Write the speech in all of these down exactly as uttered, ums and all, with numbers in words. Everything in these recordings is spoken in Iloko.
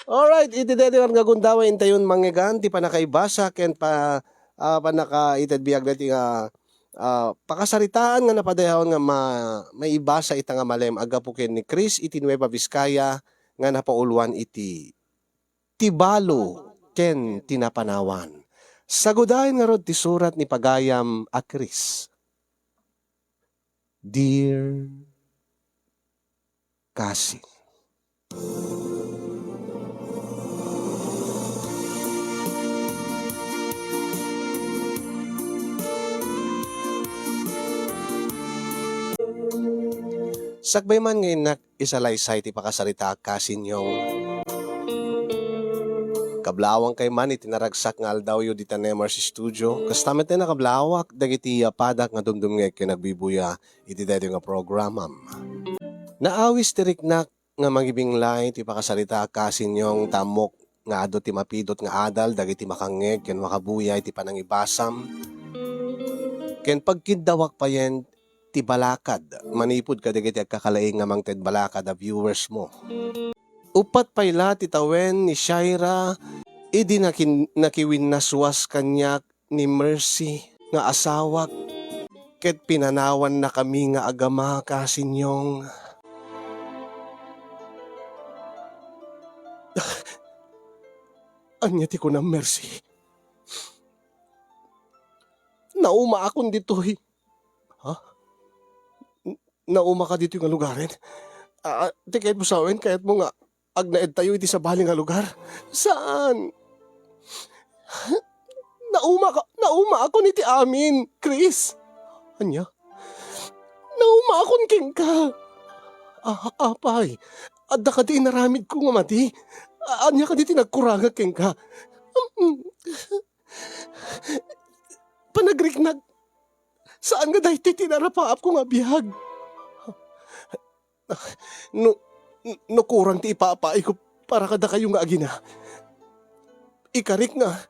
Alright, iti daytoy nga gundaway intayon mangngeg ti pannakaibasa ken pa, ah, pannakaited biag daytoy nga, ah, pakasaritaan nga napadayawan nga ma-, maibasa ita nga malem a gapu ken ni Chris iti Nueva Vizcaya nga napauloan iti Ti Balo ken ti Napanawan. Sagudayen ngarud ti surat ni pagayam a Chris. Dear Cousin. Sakbay man nga innak isalaysay ti pakasaritaak, Cousin Yong. Kablaawankayo man iti naragsak nga aldawyo dita Nemers Studio. Kasta met ti nakablawak dagiti, ah, padak nga dumdumngeg ken agbibuya iti daytoy nga programam. Naawis ti riknak nga mangibinglay ti pakasaritaak, Cousin Yong, ta ammok nga adu ti mapidot nga adal dagiti makangngeg ken makabuya iti panangibasam. Ken pagkiddawak payen ti balakad manipud kadagiti agkakalaing nga mangted balakad a viewers mo. Uppat pay la ti tawen ni Shaira idi nakin-, nakiwinnaswas kaniak ni Mercy nga asawak ket pinanawannakami nga agama, Cousin Yong. Ania ti kunam, Mercy? Naumaakon ditoy. Ha? N-, naumaka ditoy nga lugaren? Ah, ti kayatmo sawen, kayatmo nga agnaedtayo iti sabali nga lugar? Saan? Naumaka, naumaakon iti amin, Chris. Ania? Naumaakon kenka. Ah, apay, adda kadi inaramidko nga madi? A-, ania kadi ti nagkurangak kenka? Panagriknak. Saan nga daytoy ti narapaapko nga biag? No, no kurang ti ipapaayko para kadakayo nga agina, ikarik nga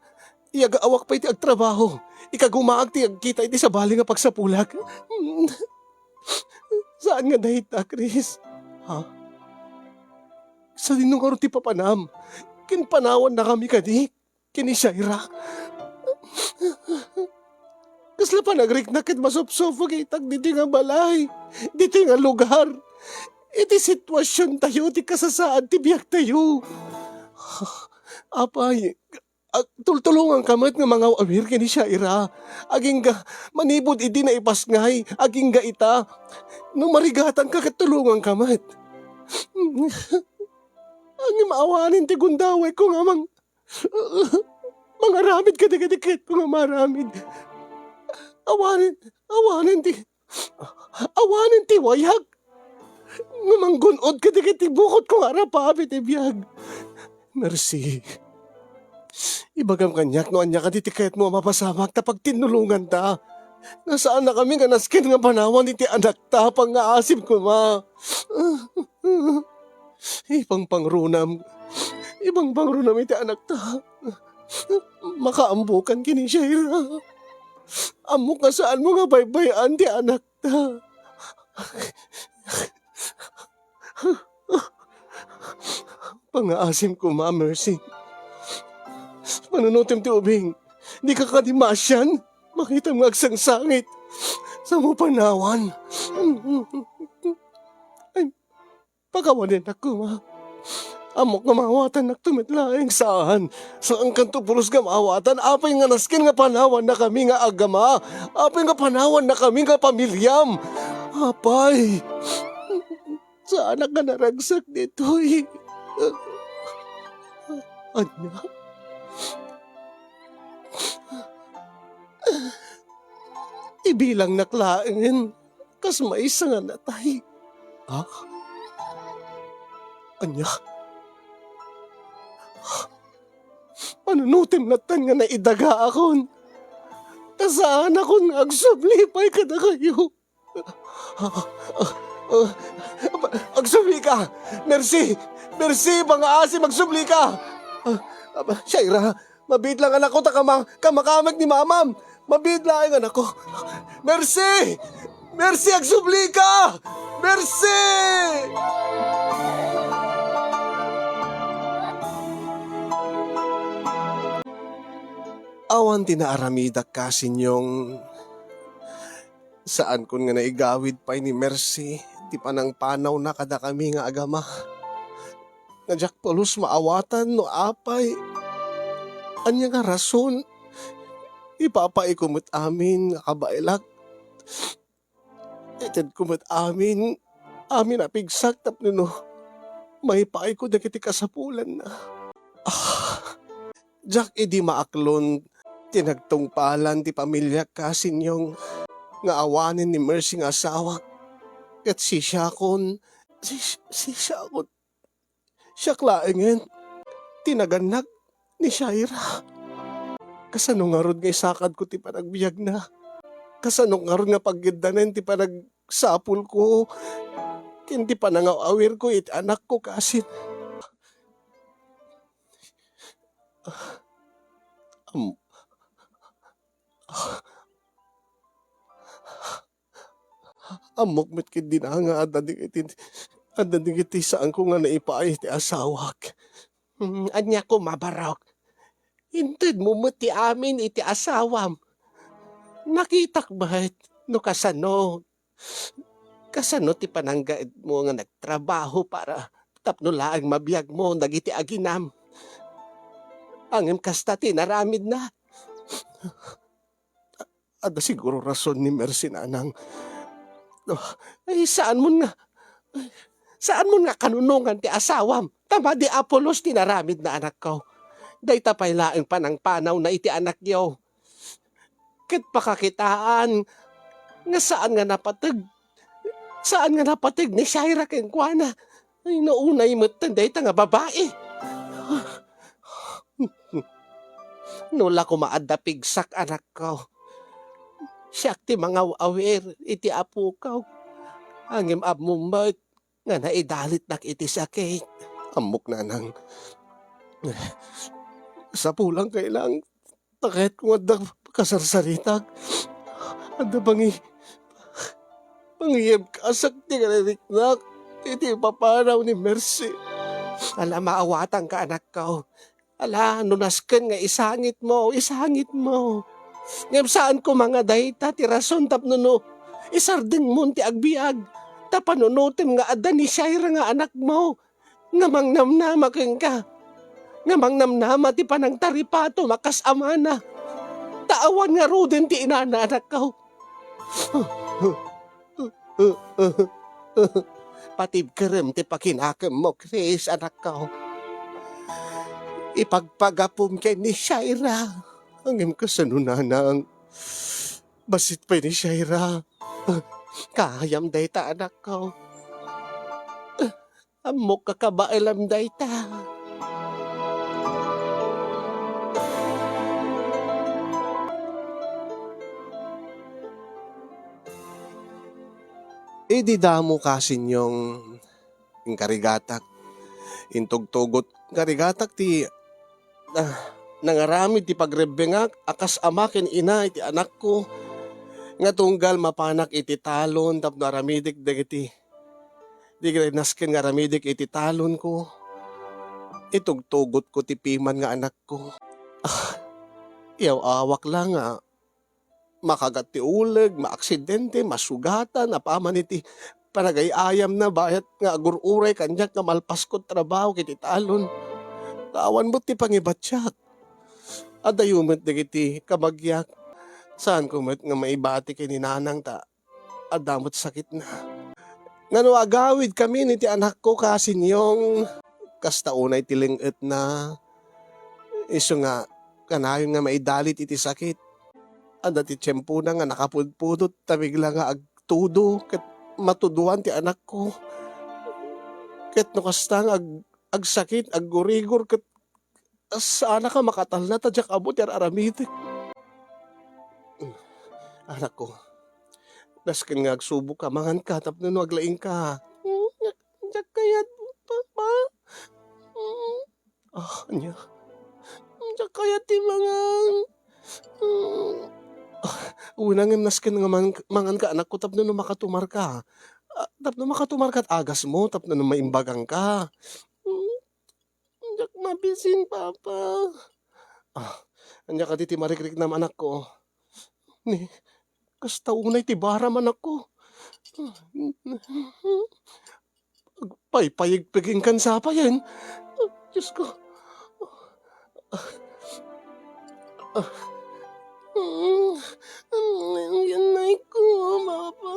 iyagaawak pay ti agtrabaho, ikagumaak ti agkita iti sabali nga pagsapulak. Saan nga dayta, Chris? Ha? Sadino ngarud ti papanam? Ken panawannakami kadi ken ni Shaira. Kasla panagriknak ket masupsupok itak ditoy nga balay, ditoy nga lugar. Iti situasiontayo ti kasasaad ti biagtayo. Apay, ag-, tultulonganka met nga mangaw-awir ken ni Shaira. Agingga, manipud idi naipasngay, agingga ita. No marigatanka ket tulonganka met. Ngem awanen ti gundawayko nga mang-, mangaramid kadagiti kayatko nga maaramid. Awanen, awanen ti, awanen ti wayak nga manggun-od kadagiti bukotko nga arapaap iti biag. Mercy, ibagam kaniak no ania kadi ti kayatmo a mapasamak ta pagtinnulonganta. Nasaannakami nga nasken nga panawan iti anakta, pangngaasim koma. Ipangpangrunam, ipangpangrunam iti anakta. Makaammokan ken ni Shaira. Ammok nga saanmo nga baybay-an ti anakta. Pangngaasim koma, Mercy. Panunotem ti ubing. Dika kadi maasian? Makitam nga agsangsangit. Samo panawan. Ay, pakawanennak koma. Ammok nga maawatannakto met laeng. Saan. Saankanto pulos nga maawatan. Apay nga nasken nga panawannakami nga agama. Apay nga panawannakami nga pamiliam. Apay. Saanak nga naragsak ditoy. Ania? Ibilangnak laengen kas maysa nga natay. Ha? Ania? Panunotem lattan nga naidagaakon. Ta saanakon nga agsubli pay kadakayo. Agsublika! Mercy! Mercy, pangngaasim, agsublika! Shaira, mabiit lang anakko ta kama-, kamakamek ni mamam! Mabiit laeng anakko! Mercy! Mercy, agsublika! Mercy! Awan ti naaramidak, Kasinyong. Saankon nga naigawid pay ni Mercy ti panangpanawna kadakami nga agama. Nga diak pulos maawatan no apay. Ania nga rason? Ipapaiko met amin nga kabaelak. Itedko met amin, amin a pigsak tapno no maipaayko dagiti kasapulanna. Ah, diak idi maaklon ti nagtungpalan ti pamiliak, Kasinyong, nga awanen ni Mercy nga asawak. Ket sisiakon, sis-, sisiakon, siak laengen ti nagannak ni Shaira. Kasano ngarud nga isakadko ti panagbiagna? Kasano ngarud nga paggiddanen ti panagsapulko ken ti panangaw-awirko iti anakko, Kasin? Am-, Ammok met ketdin nga adda dagiti, adda dagiti saanko nga naipaay iti asawak. Hmm, ania koma, barok? Intedmo met ti amin iti asawam. Nakitak met no kasano. Kasano ti pananggaedmo nga nagtrabaho para tapno laeng mabiagmo dagiti aginam? Ngem kasta ti inaramidna. Adda siguro rason ni Mercy, nanang. Oh, ay, saanmon nga, saanmon nga kanunongan ti asawam? Ta madi a pulos ti inaramidna, anakko. Dayta pay laeng panangpanawna iti anakyo. Ket pakakitaan nga saan nga napateg, saan nga napateg ni Shaira kenkuana. Ay, naunay metten dayta nga babai. No la koma adda pigsak, anakko. Siak ti mangaw-awir iti apokaw. Ngem ammom met nga naidalitnak iti sakit. Ammok, nanang. Sapulan kay lang, ta kayatko nga adda pakasarsaritak. Adda pangi-, pangiyebkasak ti nariknak iti ipapanaw ni Mercy. Ala, maawatanka, anakko. Ala, no nasken nga isangitmo, isangitmo. Ngem saan koma nga dayta ti rason tapno no isardengmon ti agbiag, ta panunotem nga adda ni Shaira nga anakmo, nga mangnamnama kenka, nga mangnamnama ti panangtaripatom a kas amana. Ta awan ngaruden ti inana, anakko. Patibkerem ti pakinakemmo, Chris, anakko. Ipagpagapom ken ni Shaira. Ngem kasano, nanang? Bassit pay ni Shaira. Kaayam dayta, anakko. Ammok a kabaelam dayta. Idi damo, Kasinyong, inkarigatak, intugtugot, inkarigatak ti, ah, nangaramid ti pagrebbengak a kas ama ken ina iti anakko, nga tunggal mapanak iti talon tapno aramidek dagiti, dagiti nasken nga aramidek iti talonko. Itugtugotko ti piman nga anakko. Ah, iyaw-awak la nga makagat ti uleg, maaksidente, masugatan, apaman iti panagay-ayamna, bayat nga agur-uray kaniak nga malpasko ti trabaho iti talon. Awan met ti pangibatiak. Adayo met dagiti kabagiak. Saanko met nga maibati ken ni nanang ta adda met sakitna. Ngano agawidkamin iti anakko, Kasinyong? Kasta unay ti leng-etna. Isu nga, kanayon nga maidalit iti sakit. Adda ti tiempona nga nakapudpudot, ta bigla nga agtudo, ket matudoan ti anakko. Ket no kasta nga ag-, agsakit, aggurigor, ket saanaka makatalna ta diak ammo ti ar-aramidek. Anakko, nasken nga agsuboka, manganka tapno no aglaingka. Hmm, diak, diak kayat, Papa. Hmm. Ah, ania? Diak kayat ti mangan. Hmm. Ah, wen, ngem nasken nga man-, manganka, anakko, tapno no makatumarka. Ah, tapno makatumarka, agasmo, tapno no maimbagangka. Hmm. Diak mabisin, Papa. Ah, Ania kadi ti marikriknam, anakko? Ni, kasta unay ti baram, anakko. Agpaypayegpeg inkan sapayen. Diosko. Ah. Yan, nay ko, Papa.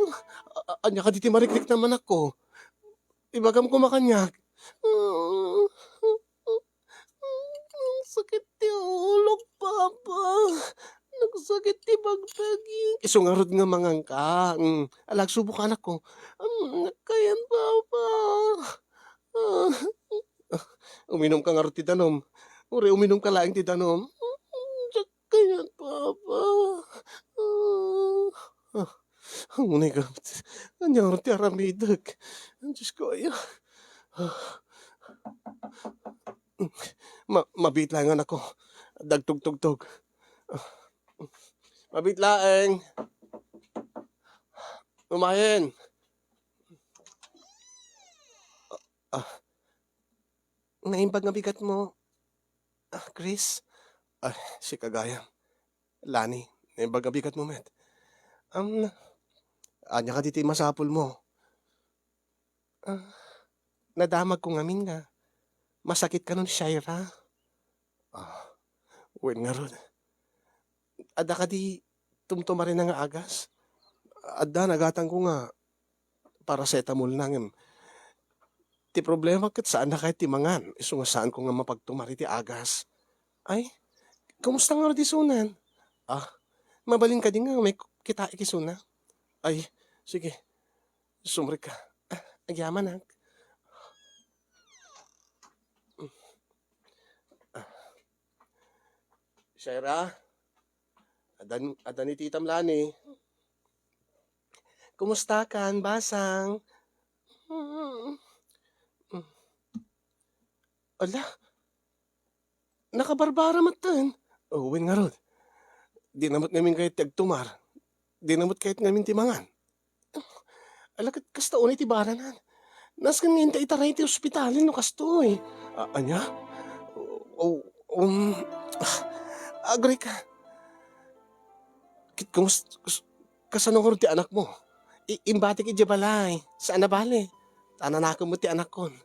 A-, ania kadi ti marikriknam, anakko? Ibagam koma kaniak. Nagsakit ti ulok, Papa. Nagsakit ti bagtagik. Isu ngarud nga manganka. Mm. Ala, agsubok, anakko. Mm, nagkayan, Papa. Ah. Ah, uminumka ngarud ti danum. Uray, uminumka laeng ti danum. Mm, nagkayan, Papa. Ah. Ah. Unay ka, ania ngarud ti aramidek? Diosko, aya. Ma-, mabiit laeng, anakko. Dagtugtugtog. Mabiit laeng. Umayen. Ah, naimbag nga bigatmo, ah, Chris? Ah, sika gayam. Lani, naimbag nga bigatmo met. Am, ania kadi ti masapulmo? Ah, nadamagko ngamin nga masakit kano ni Shaira. Ah, wen ngarud. Adda kadi tumtumarina nga agas? Adda, nagatangko nga paracetamol na ngem. Ti problema ket saanna kayat ti mangan, isu nga saanko nga mapagtumar iti agas. Ay, kumusta ngarud isunan? Ah, mabalin kadi nga umay kitaek isuna? Ay, sige. Sumrekka. Ah, agyamanak. Ah. Shaira? Adda, adda ni Titam Lani. Kumustakan, basang? Ala, nakabarbara metten. O, wen ngarud. Dina met ngamin kayat ti agtumar. Dina met kayat ngamin ti mangan. Ala, ket kasta unay ti baranan. Nasken nga inta itaray ti ospital no kastoy. A-, ania? O, um, ah, agrika. Ket kumus-, kus-, kasano ngarud ti anakmo? I-, imbatik idiay balay. Saan a bale. Ta nanakem met ti anakkon.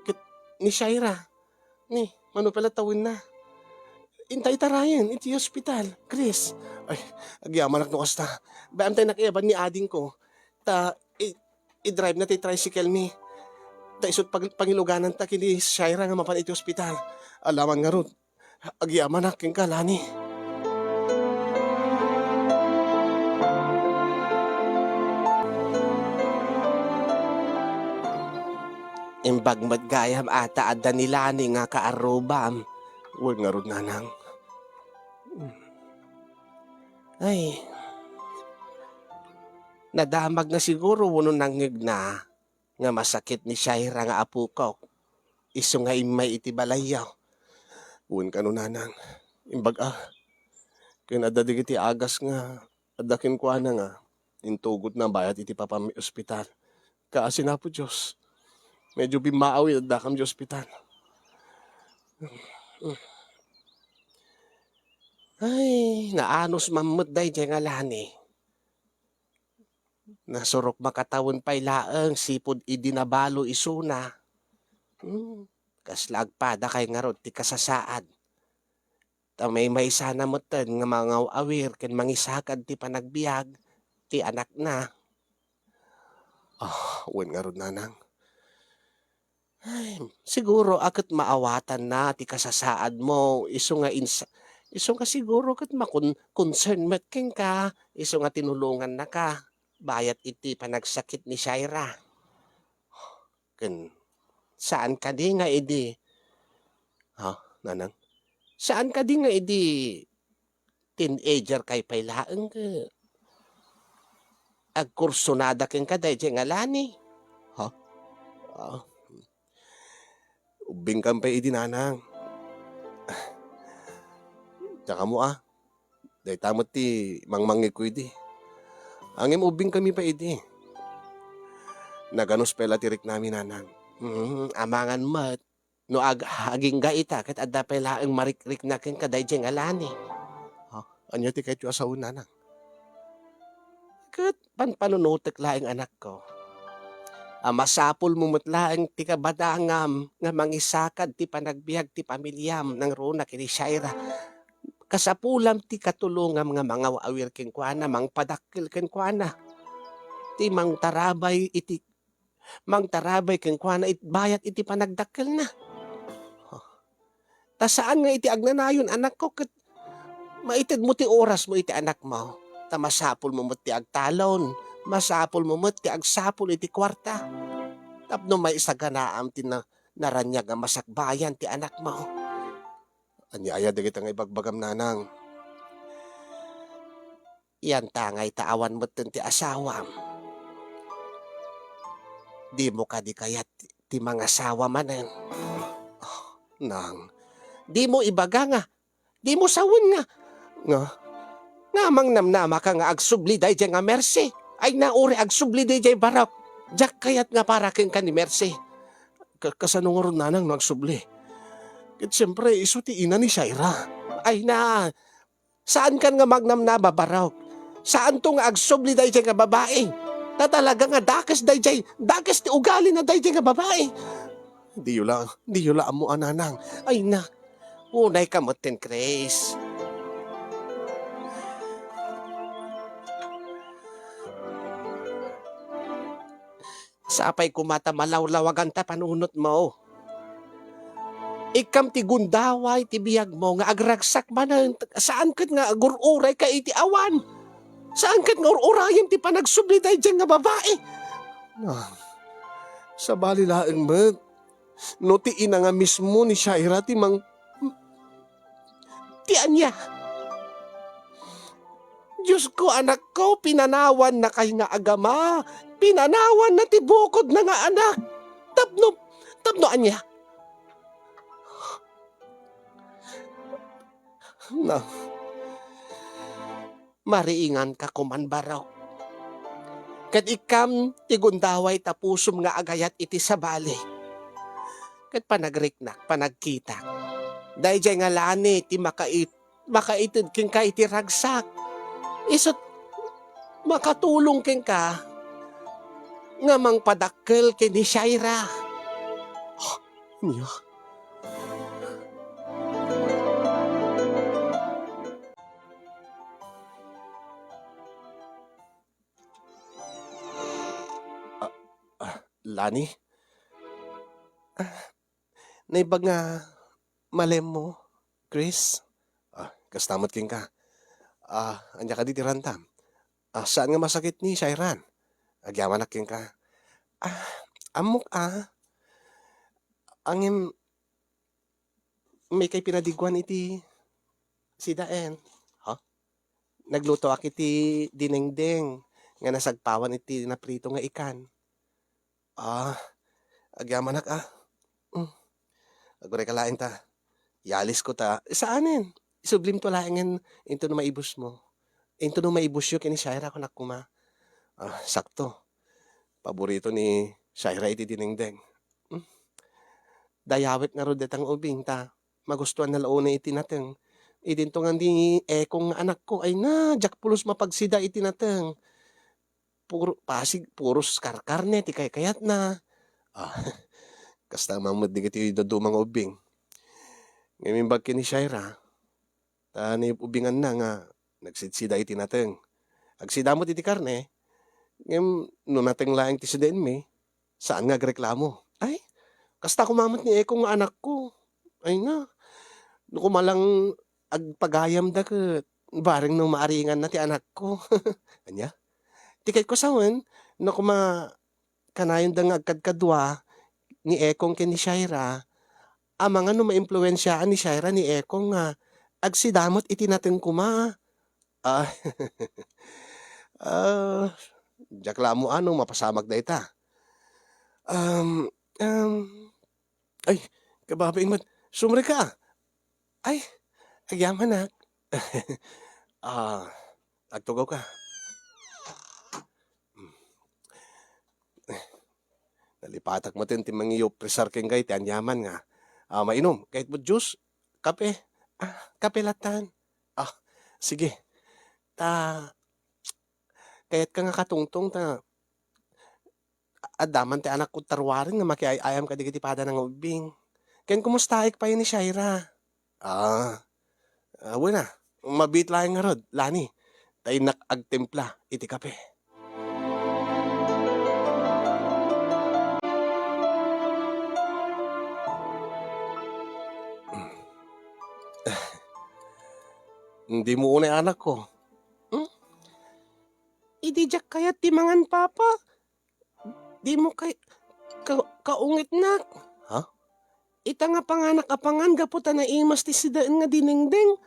Ket ni Shaira, ni, mano pay latta wenna? Inta itarayen iti ospital, Chris. Ay, agyamanak no kasta. Bay-am tay nakiaban ni adingko. Ta, i-, i-drive na ti tricycle mi. Ta isut pag-, pangilugananta ken ni Shaira nga mapan iti ospital. Alaman ngarud. Agyamanak kenka, Lani. Imbag met gayam a ta adda ni Lani nga kaarrubam. Wen ngarud, nanang. Ay, nadamagna siguro wenno nangngegna nga masakit ni Shaira nga apokok, isu nga immay iti balayyo. Wen kano, nanang, imbag a. Ken adda dagiti agas nga adda kenkuana nga intugotna bayat iti papam iti ospital. Kaasi ni Apo Dios, medyo bimmaaw iti addakam iti ospital. Ay, naanus man met daydiay nga Lani. Nasurok makatawen pay laeng sipud idi nabalo isuna. Hmm, kasla agpadakay ngarud ti kasasaad. Ta maymaysana metten nga mangaw-awir ken mangisagad ti panagbiag ti anakna. Ah, wen ngarud, nanang. Ay, siguro a ket maawatanna ti kasasaadmo, isu nga insa-, isu nga siguro ket makon-, concern met kenka, isu nga tinulongannaka bayat iti panagsakit ni Shaira. Ken saan kadi nga idi, ha, nanang? Saan kadi nga idi teenager kay pay laeng ket agkursunada kenka daydiay nga Lani? Ha? Ah. Ubbingkam pay idi, nanang. Diak ammo a. Dayta met ti mangmangngegko idi. Ngem ubbingkami pay idi. Naganus pay la ti riknami, nanang. Mm, amangan met. No ag-, agingga ita, ket adda pay laeng marikrikna kenka daydiay nga lani. Ha? Ania ti kayatyo a sawen, nanang? Ket panpanunotek laeng, anakko, a masapulmo met laeng ti kabadangam nga mangisakad ti panagbiag ti pamiliam nangruna ken ni Shaira. Kasapulam ti katulongam nga mangaw-awir kenkuana, mangpadakkel kenkuana, ti mangtarabay iti mangtarabay kenkuana it bayat iti panagdakkelna. Ta saan nga iti agnanayon, anakko, ket maitedmo ti orasmo iti anakmo. Ta masapulmo met ti agtalon, masapulmo met ti agsapul iti kuarta. Tapno maisaganaam ti na-, naraniag a masakbayan ti anakmo. Ania aya dagita nga ibagbagam, nanang? Yantangay ta awan metten ti asawam. Dimo kadi kayat ti mangasawa manen? Oh, nang, dimo ibaga nga, dimo sawen nga, nga, nga mangnamnamaka nga agsubli daydiay nga Mercy. Ay na, uray agsubli daydiay Barok. Diak kayat nga para kenka ni Mercy. Ka-, kasano ngarud, nanang, no agsubli? Ket siempre, isu ti ina ni Shaira. Ay na, saankan nga mangnamnama, Barok. Saanto nga agsubli daydiay nga babai. Ta talaga nga dakes daydiay, dakes ti ugalina daydiay nga babai. Diyo la, diyo la ammo a, nanang. Ay na, unay ka metten, Chris. Sapay koma ta malawlawagan ta panunotmo. Ikkam ti gundaway ti biagmo nga agragsak manen, saan ket nga agur-urayka iti awan. Saan ket nga ur-urayem ti panagsubli daydiay nga babai. Ah, sabali laeng met. No ti ina nga mismo ni Shaira ti mang-, ti ania? Diosko, anakko, pinanawannakay nga agama. Pinanawanna ti bukodna nga anak. Tapno, tapno ania? Na, mariinganka koman, Barok. Ket ikkam ti gundaway ta pusom nga agayat iti sabali. Ket panagriknak, panagkitak. Daydiay nga lani ti makait-, makaited kenka iti ragsak. Isut' makatulong kenka nga mangpadakkel ken ni Shaira. Oh, ania? Ah, ah, Lani? Ah, naimbag nga malemmo, Chris? Ah, kasta met kenka. Ah, ania kadi ti rantam? Ah, saan nga masakit ni Shairan? Agyamanak kenka. Ah, ammok, ah. Ngem, may kay pinadiguan iti sidaen. Ha? Naglutoak iti dinengdeng nga nasagpawan iti naprito nga ikan. Ah, agyamanak, ah. Mm. Aguray ka laeng ta. Yalisko ta. Saanen? Isublimto laengen into no maibusmo. Into no maibusyo ken ni Shaira, kunak koma. Ah, sakto. Paborito ni Shaira iti dinengdeng. Mm. Dayawek ngarud dayta nga ubing ta magustuanna la unay iti nateng. Idinto ngan ni Ekong nga anakko, ay na, diak pulos mapagsida iti nateng. Puro, pasig, puros karkarne ti kaykayatna. Ah, kasta man met dagiti dadduma nga ubbing. Ngem imbag ken ni Shaira, ta naubinganna nga nagsidsida iti nateng. Agsida met iti karne, ngem no nateng laeng ti sidaenmi, saan nga agreklamo. Ay, kasta koma met ni Ekong nga anakko. Ay na, no koma lang agpagayamda ket bareng no maaringanna ti anakko. Ania? Ti kayatko sawen, no koma kanayonda nga agkadkadua ni Ekong ken ni Shaira, amangan no maimpluensiaan ni Shaira ni Ekong nga agsida met iti nateng koma. Ah, ah, diak la ammo no mapasamak dayta. Um, um, ay, kababain met. Sumrek ka. Ay, agyamanak. Ah, agtugaw ka. Nalipatak met ti mangiyopresar kenka iti aniaman nga Ah, mainom. Kayatmo juice? Kape? Ah, kape latan. Ah, sige. Ta, kayatka nga katungtong ta adda man ti anakko ta ruaren nga makiay-ayam kadagiti padana nga ubbing. Ken kumustaek pay ni Shaira? Ah, ah, wen a, mabiit laeng ngarud, Lani, ta innak agtimpla iti kape. Dimo unay, anakko. Hmm? Idi diak kayat ti mangan, Papa. Dimo kay-, ka-, kaungitnak. Ha? Ita nga panganak a pangan gapu ta naimas ti sidaen nga dinengdeng.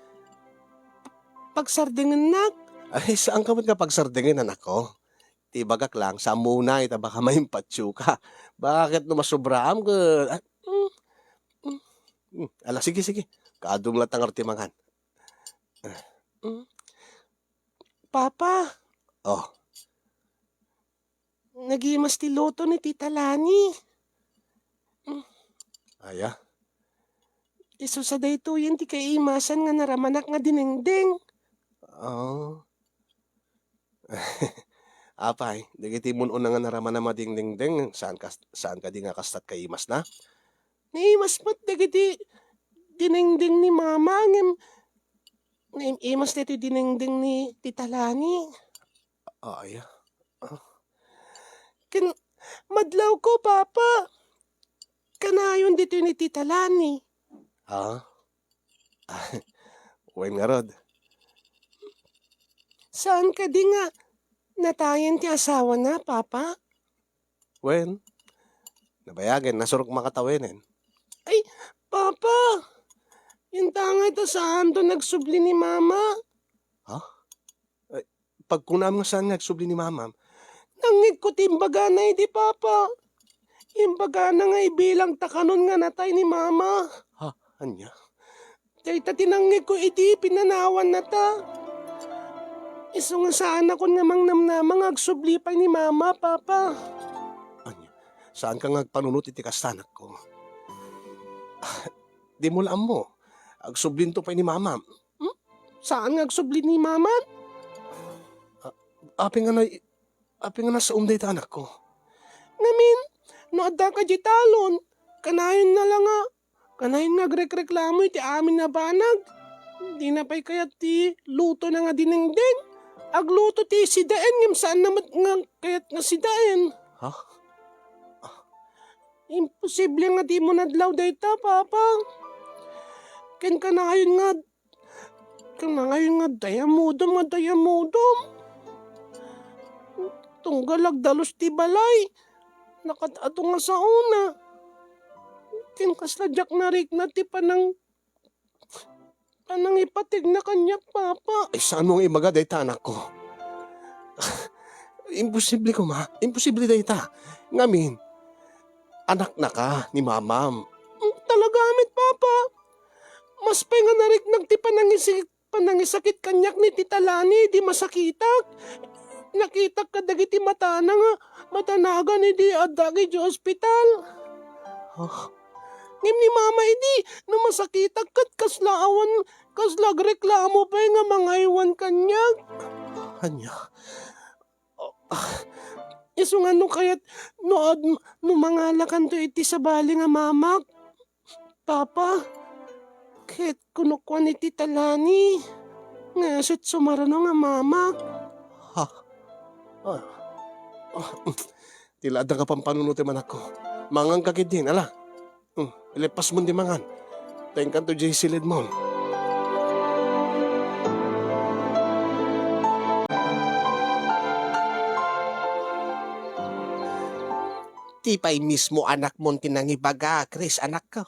Pagsardengennak. Ay, saanka met nga pagsardengen, anakko. Ti ibagak lang, saanmo unay ta baka maimpatioka. Bakit no masobraam ket, ah, mm, mm, mm. Ala, sige, sige. Kaadum latta ngarud ti mangan. Mm. Papa. Oh. Nagimas ti luto ni Tita Lani. Mm. Aya? Isu sa daytoyen ti kaimasan nga naramanak nga dinengdeng. Oh. Apay, dagiti mun-una nga naramanam a dingdingdeng, saan kas-, saan kadi nga kastat kaimasna? Naimas met dagiti dinengdeng ni Mama, ngem naimas daytoy dinengdeng ni Tita Lani. Ay, ah. Ken, madlawko, Papa. Kanayon ditoy ni Tita Lani. Ah? Wen ngarud. Saan kadi nga natayen ti asawana, Papa? Wen, nabayagen, nasurok makatawenen. Ay, Papa! Intangay ta saanto nagsubli ni Mama. Ha? Ay, pagkunam nga saan nga agsubli ni Mamam? Nangngegko ti imbagana idi, Papa. Imbagana nga ibilangta kanon nga natay ni Mama. Ha? Ania? Dayta ti nangngegko idi pinanawannata. Isu nga saanakon nga mangnamnama nga agsubli pay ni Mama, Papa. Ania? Saanka nga agpanunot iti kasta, anakko? Dimo la ammo. Agsublinto pay ni Mamam. Hmm? Saan nga agsubli ni Mamam? A-, apay nga na-, apay nga nasaom dayta, anakko? Ngamin, no addaka idiay talon, kanayonna la nga, kanayon nga agrekreklamo iti amin a banag. Dina pay kayat ti lutona nga dinengdeng. Agluto ti sidaen, ngem saanna met nga kayat nga sidaen. Ha? Imposible nga dimo nadlaw dayta, Papa. Ken kanayon nga, kanayon nga dayamudom nga dayamudom. Tunggal agdalus ti balay, nakat-ato nga saona. Ken kasla diak narikna ti panang-, panangipatigna kaniak, Papa. Ay, saanmo nga ibaga dayta, anakko? Imposible koma. Imposible dayta. Ngamin, anaknaka ni Mamam. Mm, talaga met, Papa. Mas pay nga nariknak ti panangisi-, panangisakit kaniak ni Tita Lani, di masakitak. Nakitak kadagiti matana nga matanagan idi addak idiay ospital. Ah. Ngem ni Mama idi, no masakitak ket kasla awan, kasla agreklamo pay nga mangaywan kaniak. Ania? Ah, isu nga no kayat, no ad-, no mangalakanto iti sabali nga mamak, Papa, ket kuno kuan iti Tita Lani nga isu ti sumarano nga mamak. Ha? Ah. Ah, ti la adda nga pampanunotem, anakko. Manganka ketdin, ala. Hmm, ileppasmon ti mangan. Ta inkanto diay siledmon. Ti pay mismo anakmon ti nangibaga, Chris, anakko.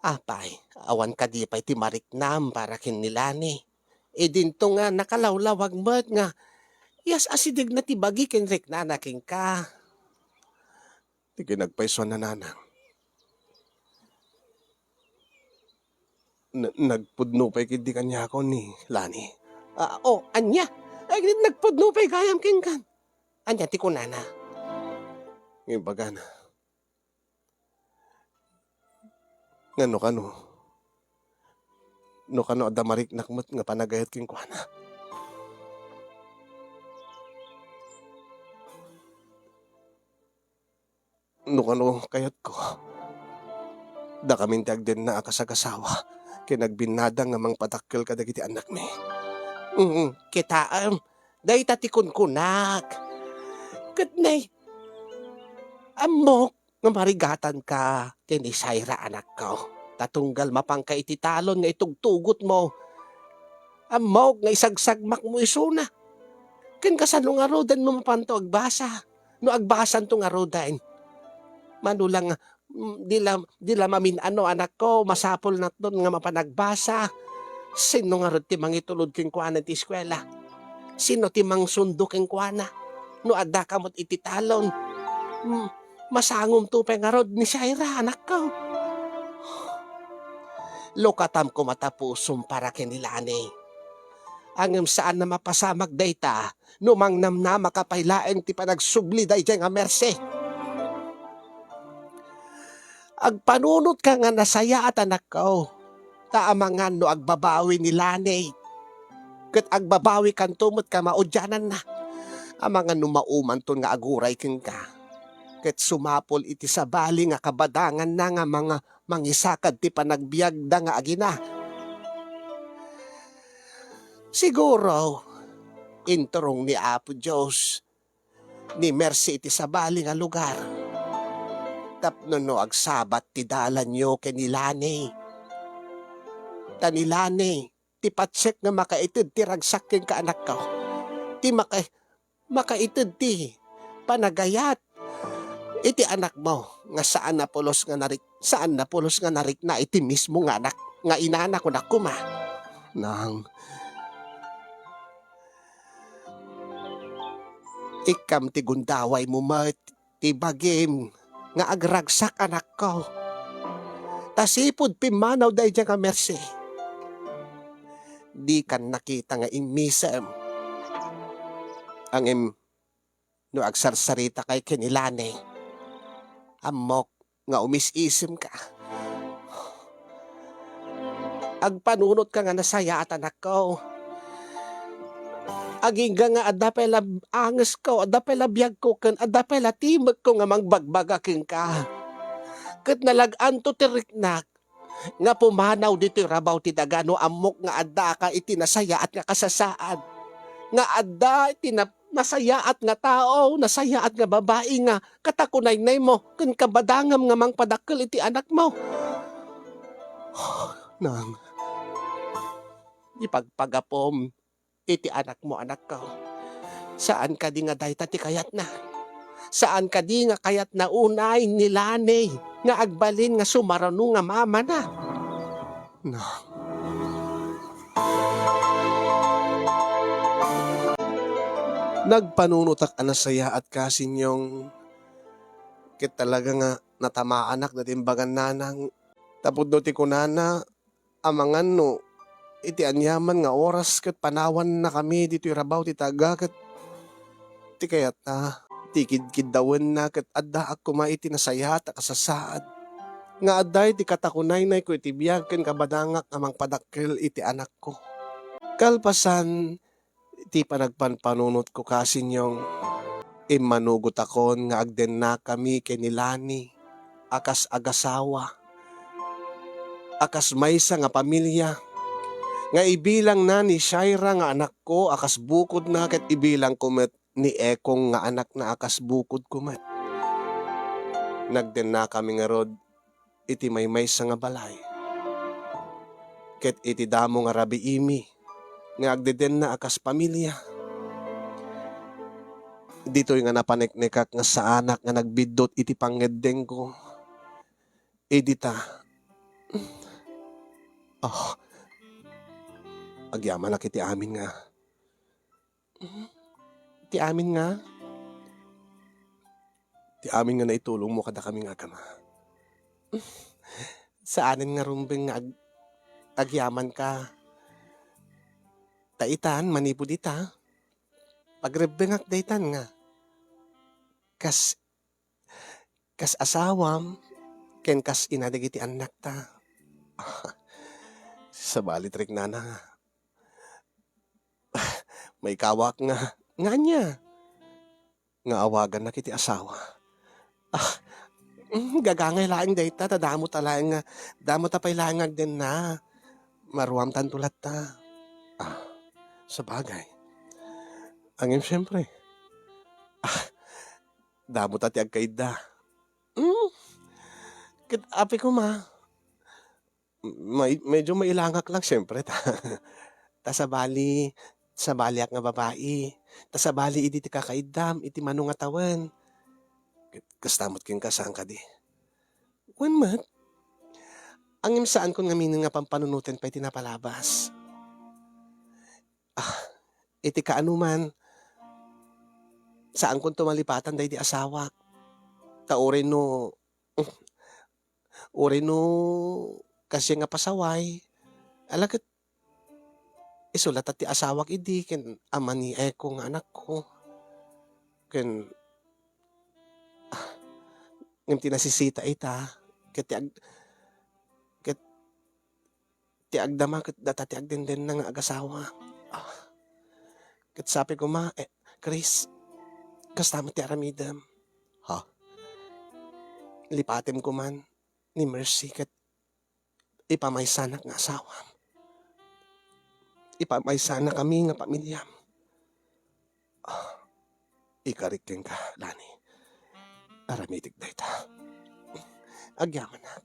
Apay, awan kadi pay ti mariknam para ken ni Lani? Idinto nga nakalawlawag met nga yas-asidegna ti bagi ken riknana kenka. Ti kinagpaysuanna, nanang. Na-, nagpudno pay ketdi kaniakon ni Lani. Ah, oh, ania? Ay, nagpudno pay gayam kenkan. Ania ti kunana? Imbagana, Nga no kano, no kano adda mariknak met nga panagayat kenkuana. No kano kayatko, dakamin ti agdenna a kasagasawa ken agbinnadang nga mangpadakkel kadagiti annakmi. Mm, kitaem, dayta ti kunkunak. Ket nay, ammok nga marigatanka ken ni Shaira, anakko, ta tunggal mapanka iti talon nga itugtugotmo, ammok nga isagsagmakmo isuna. Ken kasano ngaruden no mapanto agbasa? No agbasanto ngaruden? Mano la nga, mm, di la, di la mamin-ano, anakko, masapulnatnon nga mapan agbasa. Sinno ngarud ti mangitulod kenkuana iti eskuela? Sinno ti mangsundo kenkuana? No addaka met iti talon, mm, masangomto pay ngarud ni Shaira, anakko. Lukatam koma ta pusom para ken ni Lani. Ngem saan a mapasamak dayta no mangnamnamaka pay laeng ti panagsubli daydiay nga Mercy. Agpanunotka nga nasayaat, anakko, ta amangan no agbabawi ni Lani, ket agbabawikanto met kamaudiananna. Amangan no maumanton nga aguray kenka, ket sumapul iti sabali nga kabadanganna nga manga-, mangisakad ti panagbiagda nga agina. Siguro, inturong ni Apo Dios ni Mercy iti sabali nga lugar tapno no agsabat ti dalanyo ken ni Lani. Ta ni Lani ti patsek nga makaited ti ragsak kenka, anakko. Ti maka-, makaited ti panagayat iti anakmo nga saan a pulos nga narik-, saan a pulos nga narikna iti mismo nga anak, nga inana, kunak koma. Nang, ikkam ti gundawaymo met ti bagim nga agragsak, anakko. Ta sipud pimmanaw daydiay nga Mercy, dikan nakita nga immisem. Ngem no agsarsaritaka ken ni Lani, ammok nga umis-isemka. Agpanunotka nga nasayaat, anakko. Agingga nga adda pay la angesko, adda pay la biagko, ken adda pay la timekko nga mangbagbaga kenka. Ket nalag-anto ti riknak nga pumanaw ditoy rabaw ti daga no ammok nga addaka iti nasayaat nga kasasaad, nga adda iti na-, nasayaat nga tao, nasayaat nga babai nga katakunaynaymo ken kabadangam nga mangpadakkel iti anakmo. Nang, ipagpagapom iti anakmo, anakko. Saan kadi nga dayta ti kayatna? Saan kadi nga kayatna unay ni Lani nga agbalin nga sumarano nga mamana? Nang, nagpanunotak a nasayaat ka, Sinyong, ket talaga nga natamaanak dayta imbagan, nanang, tapno ti kunana, amangan no iti aniaman nga oras ket panawannakami ditoy rabaw ti daga ket ti kayatna, ti kidkiddawenna ket addaak koma iti nasayaat a kasasaad nga adda iti katakunaynayko iti biag ken kabadangak a mangpadakkel iti anakko. Kalpasan ti panagpanpanunotko ka, Sinyong, immanugotakon nga agdennakami ken ni Lani a kas agasawa, a kas maysa nga pamilia, nga ibilangna ni Shaira nga anakko a kas bukodna ket ibilangko met ni Ekong nga anakna a kas bukodko met. Nagdennakami ngarud iti maymaysa nga balay, ket iti damo nga rabiimi nga agdedenna a kas pamilia. Ditoy nga napaneknekak nga saanak nga nagbiddut iti pangngeddengko. Idi ta, ah, agyamanak iti amin nga, ti amin nga, ti amin nga naitulongmo kadakami nga agama. Saanen nga rumbeng nga ag-, agyamanka. Ta itan, manipud ita, pagrebbengak daytan nga kas, kas asawam ken kas ina dagiti annakta. Sabali ti riknana nga maikawak nga, nga ania? Nga awagannak iti asawa. Ah, mm, gagangay laeng dayta, ta damo ta laeng nga, damo ta pay laeng nga agdenna. Maruamtanto latta. Ah, sabagay. Ngem siempre, ah, damo ta ti agkaidda. Mm, ket apay koma, may-, medyo mailangak lang, siempre, ta, ta sabali, sabaliak nga babai, ta sabali idi ti kakaiddam iti mano nga tawen. Ket kasta met kenka, saan kadi? Wen met, ngem saankon ngaminen nga pampanunoten pay ti napalabas. Ah, iti kaanoman, saankon to malipatan daydi asawak. Ta uray no, uray no kasdiay nga pasaway, ala ket isu latta ti asawak idi ken ama ni Eko nga anakko. Ken, ah, ngem ti nasisita ita, ket ti ag-, ket ti agdama ket data ti agdendenna nga agasawa. Ah, ket sapay koma, eh, Chris, kasta met ti aramidem. Ha? Lipatem koman ni Mercy ket ipamaysanak nga asawam. Ipamaysanakami nga pamiliam. Ah, ikarik kenka, Lani. Aramidek dayta. Agyamanak.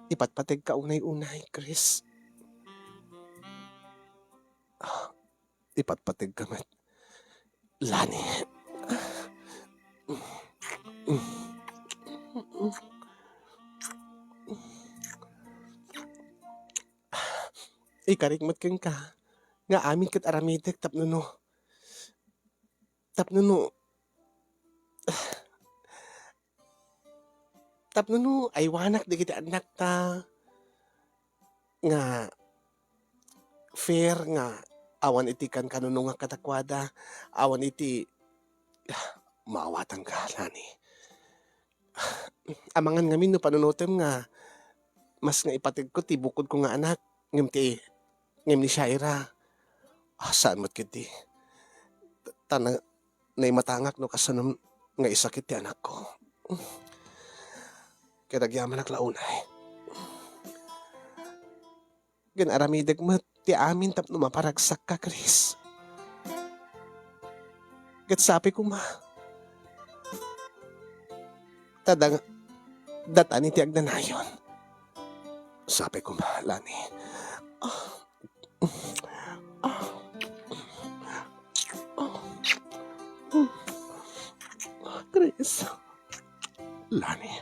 Ipatpategka unay-unay, Chris. Ah, ipatpategka met, Lani. Ikarik met kenka nga amin ket aramidek tapno no, tapno no, tapno no aywanak dagiti annakta nga fair nga awan iti kankanunongak kadakuada, awan iti, maawatanka, Lani. Amangan ngamin no panunotem nga mas nga ipategko ti bukodko nga anak, ngem ti, ngem ni Shaira. Ah, saan met ketdi. Ta na-, naimatangak no kasano nga isakit ti anakko. Ket agyamanak la unay. Ken aramidek met ti amin tapno maparagsakka, Chris. Ket sapay koma, ta dang-, datani ti agdanayon. Sapay koma, Lani. Ah. Ah. Ah. Chris. Lani.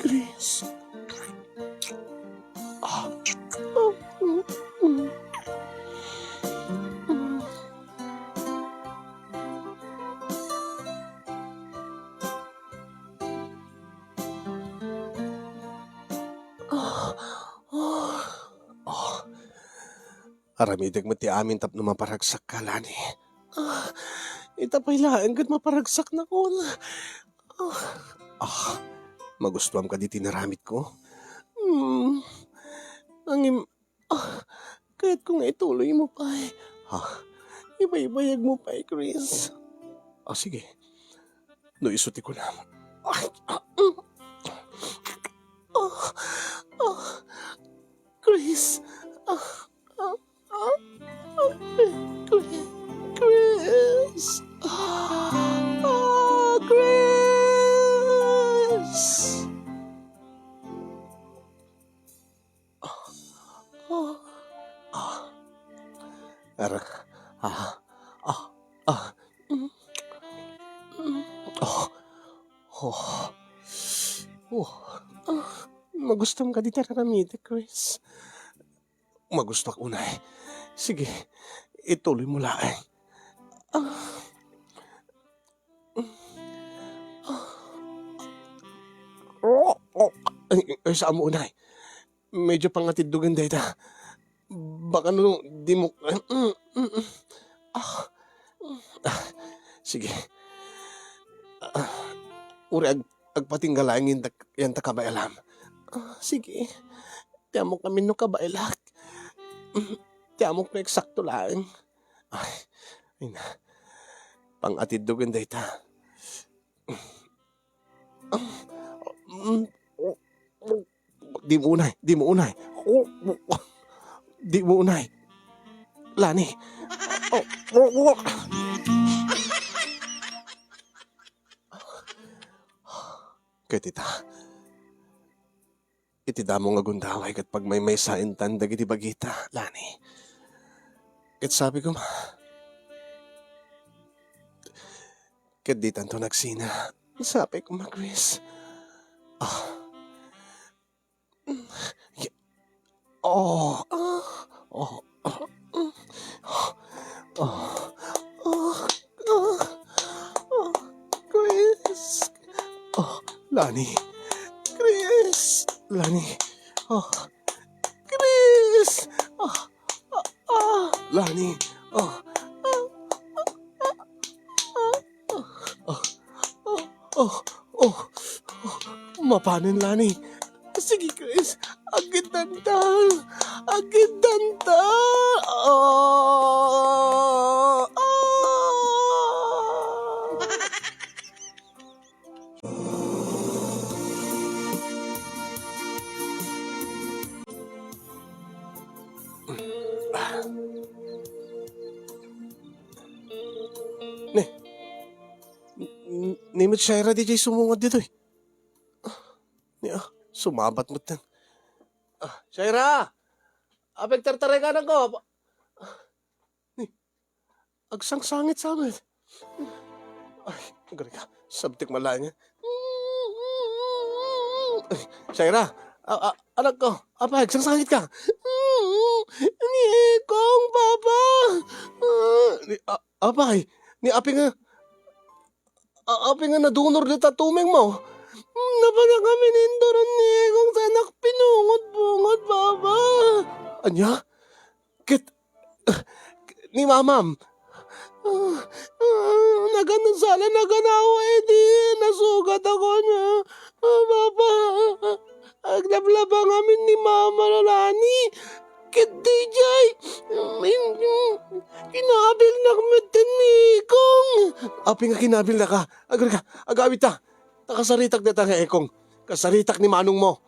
Chris. Ah. Ah. Ah. Aramidek met ti amin tapno maparagsakka, Lani. Ah, ita pay laeng ket maparagsaknakon. Ah. Ah, magustuam kadi ti inaramidko? Hmm. Ngem, ah, kayatko nga ituloymo pay. Ha? Ibaybayagmo pay, Chris. Ah, sige. No isu ti kunam. Ah, ah, mm. Ah, ah. Chris. Ah, ah, ah, Chris. Chris. Ah, ah, Chris. Ah, ah, ah. Ara, ah, ah, ah. Mm, mm. Oh, oh, oh. Ah, magustuam kadi ti aramidek, Chris. Magustuak unay. Sige, ituloymo laeng. Ah. Ah. Oh, oh. Ay, ay, saan mo unay? Medyo pangatiddogen dayta. Baka no, di mo, mm, mm, mm. Ah. Ah, sige. Ah, uri ag-, agpatingga laeng yan ta-, yan ta kabaelam. Ah, sige. Ti ammok ngamin no kabaelak. Ti ammok no eksakto laeng. Ay, ay na. Pang-atiddo ken dayta. Di mo unay, di mo unay. Di mo unay. Lani. Ket ita, iti damo nga gundaway ket pagmaymaysaentan dagiti bagita, Lani. Ket sabi koma, ket ditanto nagsina. Sabi koma, Chris. Ah. Oh, ah, oh, ah, mm, oh, oh, oh, oh, Chris. Oh, Lani. Chris. Lani. Oh, Chris. Oh, ah, ah, Lani. Oh, ah, ah, ah, ah, ah, ah, ah, oh, oh, oh, mapanen, Lani. Sige, Chris. Agiddantal. Agiddantal. Ah, ah. Ne, n-, ni met Shaira diay sumungad ditoy. Ah, ni, ah, sumabat met ten. Ah, Shaira! Apay agtartaray ka, anakko? Ni, agsangsangit sa met. Ay, agari ka. Sabtek man laeng. Ay, Shaira, a-, a-, anakko, apay, agsangsangit ka? Ni Ekong, Papa. Ah, ni, a-, apay, ni apay nga, a-, apay nga nadunor dita tumengmo? Napanak amin induron ni Ekong, sanak pinungod-pungod, Papa. Ania? Ket, ni mamam. Ah, ah, nagan-, sala naganawa idi nasugatakon. Ah, Papa, aglablabang amin ni Mama Lani. Ket diay, mm, kinabilnak met ni Ekong. Apay nga kinabilnaka? Agari ka, agawidta. Ta kasaritak dayta nga Ekong. Kasaritak ni manongmo.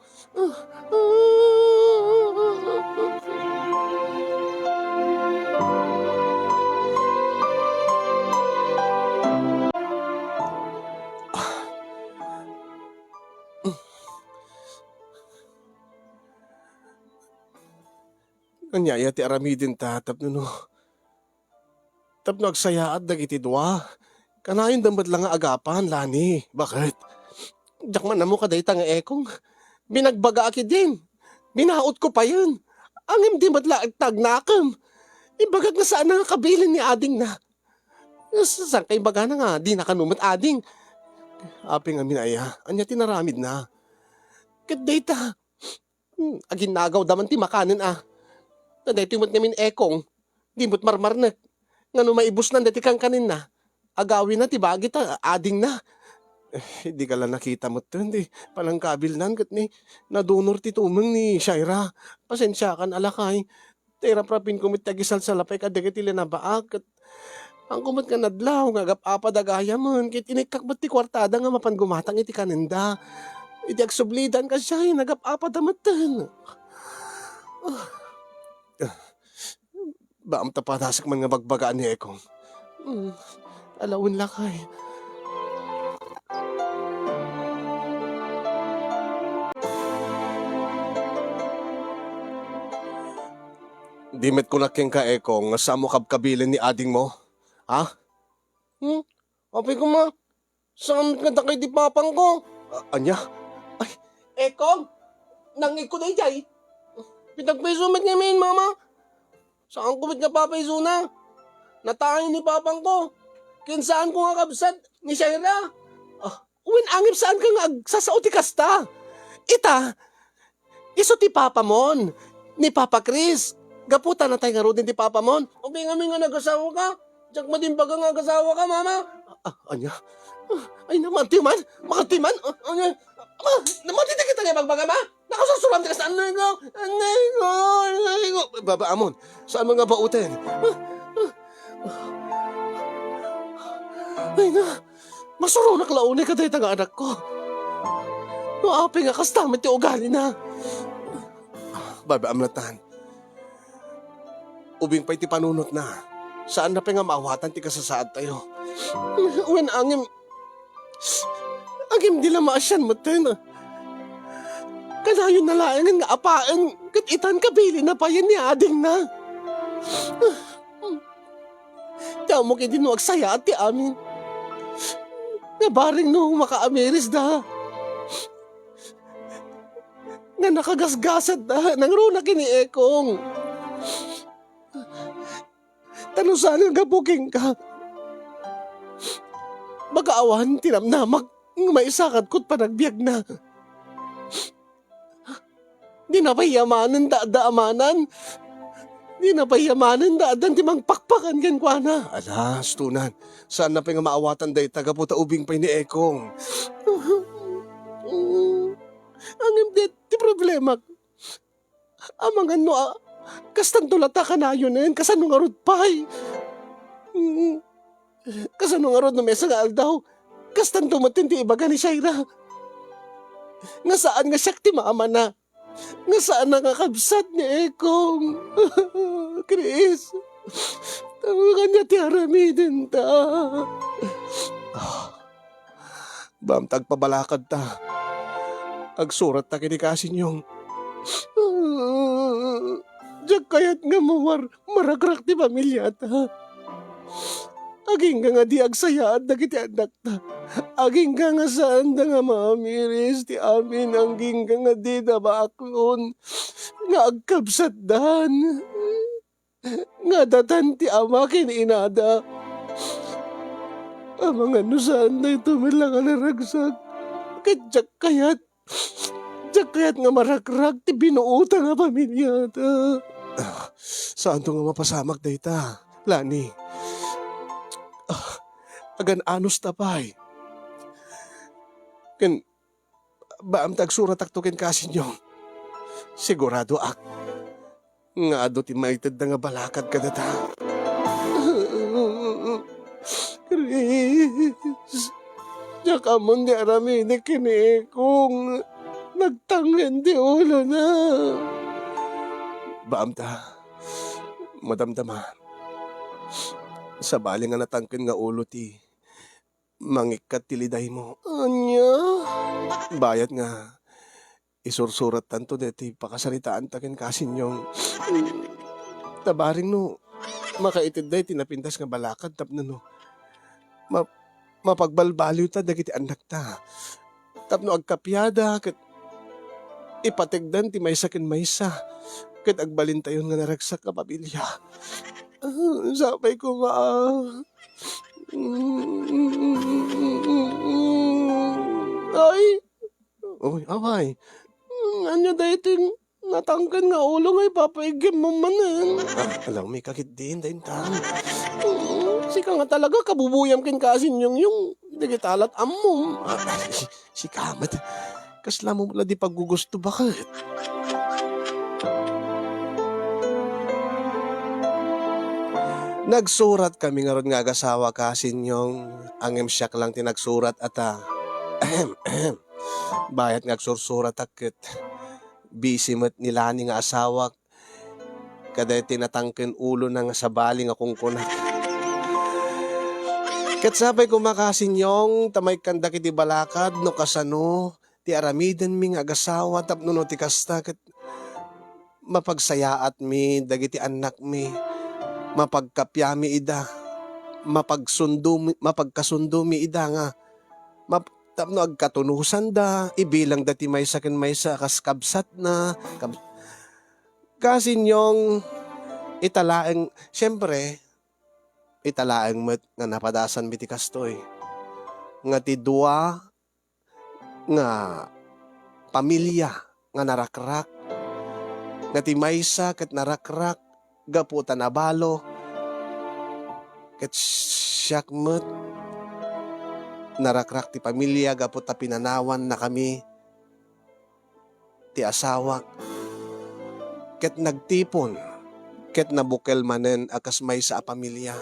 Ania aya ti aramidenta tapno no, tapno agsayaat dagiti dua? Kanayonda met la nga agapan, Lani. Baket? Diak man ammo kadayta nga Ekong. Binagbagaak idin. Binautko payen. Ngem di met la agtagnakem. Ibagak nga saan nga kabilin ni adingna. Saan ka ibagana nga dina kano met ading? Apay ngamin aya, ania ti naramidna? Ket dayta, Hmm, aginnagawda man ti makanen a. Ta daytoy met ngamin Ekong, di met marmarnek. Ngano maibusnan daytoy kankanenna? Agawina ti bagi ta adingna. Eh, dika la nakita metten ti panangkabilnan ket ni nadunor ti tumeng ni Shaira. Pasensiakan a lakay. Ta iraprapinko met ti agisalsalapay kadagiti linabaak ket Angko met nga nadlaw nga agap-apa da gayamen, ket inikkak met ti kuartada nga mapan gumatang iti kanenda. Iti agsublidan, kasdiay, nagap-apa da metten. Ah. Baam ta padasek man nga bagbagaan ni Ekong. Hmm, alawen lakay. Di met kunak kenka, Ekong, nga saanmo kabkabilin ni adingmo? Ha? Hmm? Apay koma, saan nga dakay ti papangko? A-, ania? Ay, Ekong! Nangngegko daydiay. Pitagpayso met ngamin, Mama. Saanko met nga papaysona. Nataay ni papangko. Ken saanko nga kabsat ni Shaira. Ah, wen angem saanka nga agsasao ti kasta. Ita, isu ti papamon, ni Papa Chris. Gapu ta natay ngaruden ti papamon. Apay ngamin nga nagasawaka? Diak met imbaga nga agasawaka, Mama. Ah, ania? Ay, na, mati man! Mati man! Ah, ah, ah, ma, mati dagita nga ibagbagam, a? Nakasursuram ti kasta, anay ko! Anay ko! Anay ko! Baba, amon. Saan mo nga bauten? Ah, ah. Ay na, masuronak la unay kadayta nga anakko. No apay nga kasta met ti ugalina. Baba, amnatan. Ubing pay ti panunotna, saanna pay nga maawatan ti kasasaadtayo. Wen angem, angem di la maasian metten. Kanayonna laengen nga apaen ket itan kabilinna payen ni adingna. Ti ammok idi no agsayaat ti amin. Nga bareng no makaamirisda. Nga nakagasgasatda, nangruna ken ni Ekong. Ta no saan nga gapu kenka, baka awan ti namnamak nga maisakanko ti panagbiagna. Di napayamanenda adda amanan. Di napayamanenda addan ti mangpakpakan kenkuana. Alas, tunan. Saanna pay nga maawatan dayta gapu ta ubing pay ni Ekong. Angem dayta ti problemak. Amangan no, a, kastanto latta kanayonen, kasano ngarud pay? Mm. Kasano ngarud no maysa nga aldaw, kastanto metten ti ibaga ni Shaira? Nga saan nga siak ti mamana? Nga saanna nga kabsat ni Ekong? Chris, ania ti aramidenta? Ah. Baamta agpabalakadta. Agsuratta ken ni Kasinyong. Diak kayat nga mawar-, marakrak ti pamiliata. Agingga nga di agsayaat dagiti annakta. Agingga nga saanda nga maamiris ti amin, agingga nga dida maaklon nga agkabsatdan. Nga adatan ti ama ken inada. Amangan no saan daytoy met la nga naragsak. Ket diak kayat, diak kayat nga marakrak ti binuota nga pamiliata. Ah, saanto nga mapasamak dayta, Lani? Ah, agan-anos ta pay. Ken baamta agsuratakto ken Kasinyong. Siguradoak nga adu ti maitedda nga balakad kadata. Chris, diak ammon ti aramidek ken ni Ekong. Nagtangken ti ulona. Baamta, madamdama. Sabali nga natangken nga ulo ti mangikkat ti lidaymo. Ania? Bayat nga isursurattanto daytoy pakasaritaanta ken Kasinyong. Ta bareng no makaitedda iti napintas nga balakad tapno no ma-, mapagbalbaliwta dagiti annakta. Tapno agkapiada ket ipategdan ti maysa ken maysa ket agbalintayon nga naragsak a pamilya. Ah, sapay koma. Ay! Oy, apay? Ania daytoy natangken nga ulo nga ipapaiggem mo manen? Ah, alawmi ka ketdin, Dayntang. Mm, sika nga talaga kabubuyam ken Kasinyongyong. Dagita la't ammom. Ah, sika met. Kasla mo la di paggugusto, baket? Nagsuratkami ngarud nga agasawa, Kasinyong. Ngem siak lang ti nagsurat, ata. Ahem, ahem. Bayat nga agsursuratak ket busy met ni Lani nga asawak kadaytoy natangken ulona nga sabali nga kunkunak. Ket sapay koma, Kasinyong, ta maikkan dagiti balakad no kasano ti aramidenmi nga agasawa tapno no ti kasta ket mapagsayaatmi dagiti annakmi, mapagkapiami ida, mapagsundomi, mapagkasundomi ida nga map-, tapno agkatunusanda, ibilangda ti maysa ken maysa a kas kabsatna, kab-, Kasinyong, ita laeng, siempre, ita laeng met nga napadasanmi ti kastoy, nga ti dua nga pamilia nga narakrak, nga ti maysa ket narakrak gapu ta nabalo, ket siak met narakrak ti pamilia gapu ta pinanawannakami ti asawak, ket nagtipon, ket nabukel manen a kas maysa a pamilia.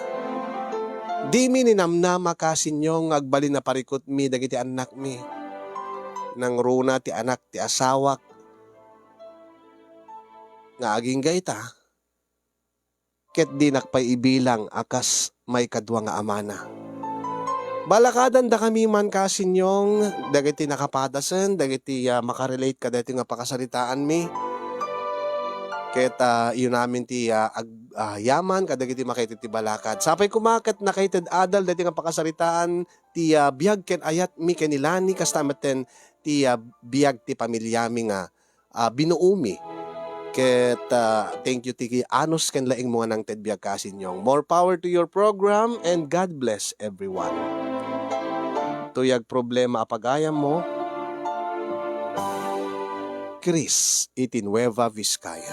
Dimi ninamnama, kasinyo, nga agbalin a parikutmi dagiti annakmi. Nangruna ti anak ti asawak nga agingga ita, ket dinak pay ibilang a kas maikadua nga amana. Balakadandakami man, kasinyo, dagiti nakapadasen, dagiti, ah, makarelate kadaytoy nga pakasaritaanmi. Ket, ah, iyonamin ti, ah, ag-, ah, yaman kadagiti makaited ti balakad. Sapay koma ket nakaited adal daytoy nga pakasaritaan ti, ah, biag ken ayatmi ken ni Lani, kasta metten ti, ah, biag ti pamiliami nga, ah, binuomi. Ket, ah, thank you ti anus ken laingmo nga nangted biag, kasinyo. More power to your program and God bless everyone. Tuyag problema a pagayammo, Chris iti Nueva Vizcaya.